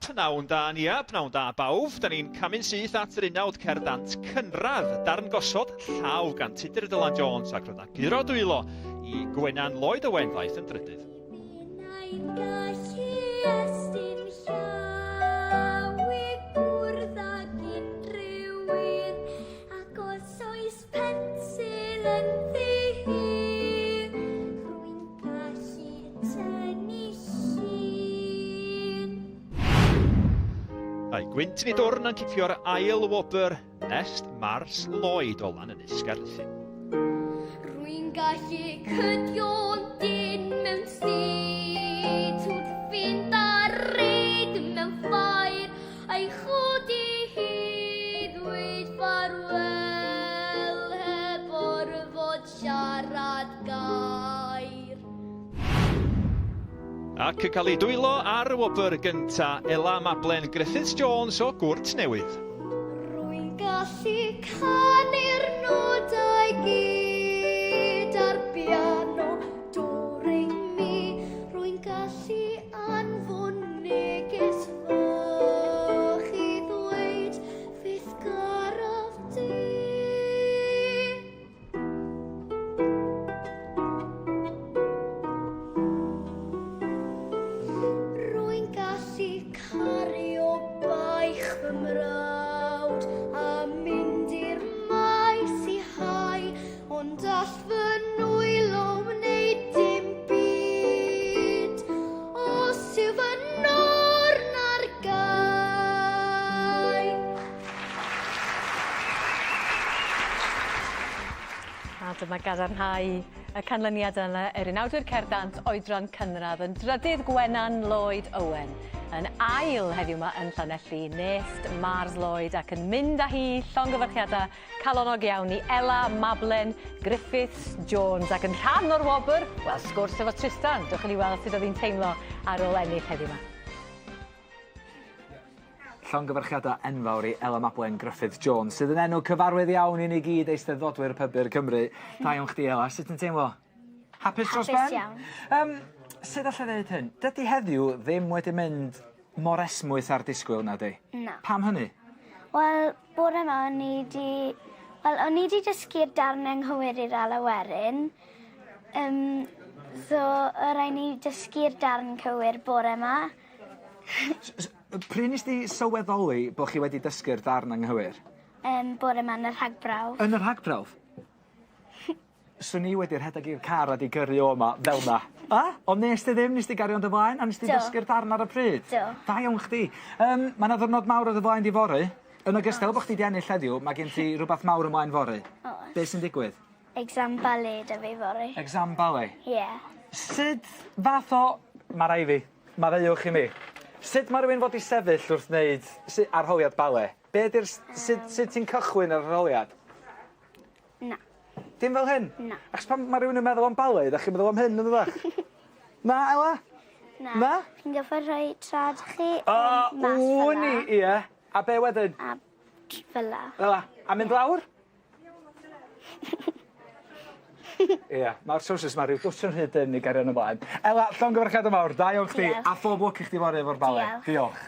Pnawn da Nia, pnawn da bawb. Da ni'n camu'n syth at yr unawd cerdd dant cynradd, darn gosod llaw gan Tudur Dylan Jones ac roedd 'na guro dwylo i Gwenan Lloyd Owen ddaeth yn drydydd. Minnau'n gallu estyn llaw i gwrdd ag unrhyw un ac os oes Pensil ynddi hi, rwy'n gallu tynnu llun. Mae Gwynt yn ei dwrn yn cipio'r ail wobr Nest Mars Lloyd o Lanynys Gaerllion. Rwy'n gallu cydio'n dyn mewn sut wrth fynd ar reid mewn ffair A'i chodi hi ddweud ffarwel heb orfod siarad gair. Ac yn cael ei dwylo ar y wobr gynta, Ela Mablen Griffiths Jones o Gwrt Newydd. Rwy'n gallu canu'r nodau gyd ar biano do re mi. Rwy'n gallu Anfon neges fach i ddweud fyth garaf di. Rwy'n gallu cario baich fy mrawd a mynd i'r maes i hau, ond all fy nwylo wneud dim byd os yw fy norn ar gau. A dyma gadarnhau y canlyniad yna yr unawdwyr cerddant oedran cynradd yn drydydd Gwenan Lloyd Owen yn ail heddiw 'ma yn Llanelli, Nest Mars Lloyd ac yn mynd â hi llongyfarchiadau Calonnog iawn i Ela Mablen Griffiths Jones ac yn rhan o'r wobr, wel, sgwrs efo Tristan. Dewch i ni weld sut oedd hi'n teimlo ar ôl ennill heddiw 'ma. Llongyfarchiadau enfawr i Ela Mablen Griffiths Jones sydd yn enw cyfarwydd iawn i ni gyd eisteddfodwyr pybyr Cymru. Da iawn chdi Ela, sut ti'n teimlo? Hapus dros ben? Hapus iawn. Yym sut allai ddeud hyn? Dydi heddiw ddim wedi mynd mor esmwyth â'r disgwyl nadi? Na. Pam hynny? Wel bore 'ma o'n i 'di wel o'n i 'di dysgu'r darn anghywir i'r Alaw Werin yym so o' rai' ni dysgu'r darn cywir bore 'ma. S- s- pryd nes di sylweddoli bo' chi wedi dysgu'r darn anghywir? Yym bore 'ma yn y rhagbrawf. Yn y rhagbrawf? Swn i wedi rhedeg i'r car a 'di gyrru o 'ma fel 'na. A? Ond nes di ddim nes di gario dy flaen a nes di Do. ddysgu'r darn ar y pryd? Do. Da iawn chdi. Yym ma' 'na ddiwrnod mawr ar dy flaen di fory. Yn ogystal bo' chdi 'di ennill heddiw ma' gen ti rwbath mawr ymlaen fory. Oes. Be' sy'n digwydd? Exam ballet 'da fi fory. Exam ballet? Ie. Sud fath o... Ma' rai' fi. Maddeuwch i mi. Sut ma' rywun fod i sefyll wrth wneud su- arholiad ballet? Be' 'di'r s- sut sut ti'n cychwyn yr arholiad? Na. Dim fel hyn? Na. Achos pan ma' rywun yn meddwl am ballet 'dach chi'n meddwl am hyn yn dydach? Na Ela? Na. Na? Chi'n gorfod rhoi trad chi O mas fel wn i ie. A be' wedyn? A fel 'a. Fel 'a. A mynd lawr? Ia, ma'r trowsus 'ma ryw dwtsh yn rhy dynn i gario yn ymlaen. Ela, llongyfarchiada mawr, da iawn chdi. Diolch. A phob lwc i chdi fory efo'r bale. Diolch. Diolch.